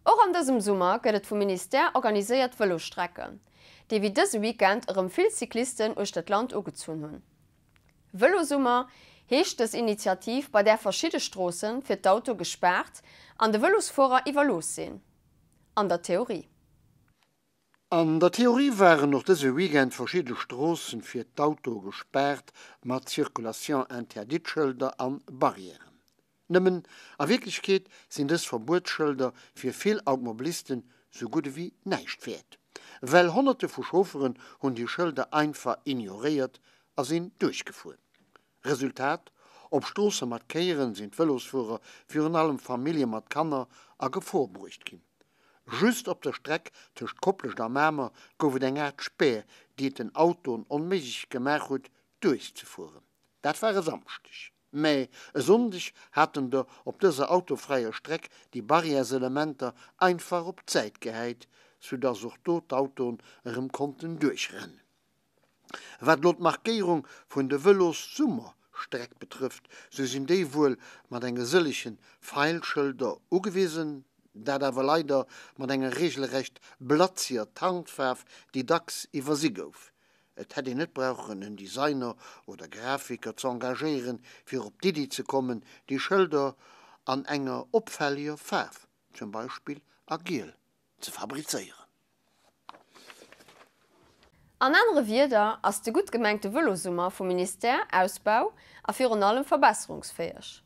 Och an dësem Summer gëtt et vum Ministère organiséiert Vëlosstrecken, déi wéi dëse Weekend erëm vill Cyclisten uechter d'Land ugezunn hunn. Vëlosummer heescht dës Initiativ, bei där verschidde Stroosse fir d'Autoe gespaart an de Vëlosfuerer iwwerlooss sinn. An der Theorie. An der Theorie waren och dëse Weekend verschidde Stroossen fir d'Autoe gespaart mat Circulation interdite-Schëlder an Barrièren. Nëmmen, a Wierklechkeet sinn dës Verbuetsschëlder fir vill Automobilisten sou gutt ewéi näischt wäert. Well Honnerte vu Chaufferen hunn déi Schëlder einfach ignoréiert a sinn duerchgefuer. Resultat, Op Stroosse mat Kéieren sinn d'Vëlosfuerer, virun allem Famillje mat Kanner, a Gefor bruecht ginn. Just op der Streck tëscht Koplescht a Mamer gouf et eng Aart Spär, déi et den Autoen onméiglech gemaach huet, duerchzefueren. Dat war e Samschdeg. Mä e Sonndeg haten der op dëser autofräier Streck déi Barrièreselementer einfach op d'Säit gehäit, soudass och do d'Autoen erëm konnten duerchrennen. Wat elo d'Markéierung vun de Vëlossummerstreck betrëfft, sou sinn déi wuel mat enge sëllege Feilschëlder ugewisen, dat awer leider mat enger regelrecht blatziger Tarnfaarf, déi dacks iwwersi gouf. Et hätt een net brauchen en Designer oder Grafiker ze engagéieren, fir op d'Iddi ze kommen, déi Schëlder an enger opfälleger Faarf, zum Beispill a Giel, ze fabrizéieren. An anere Wierder, ass de gutt gemengte Vëlosummer vum Ministère ausbau a virun allem verbesserungsfäeg?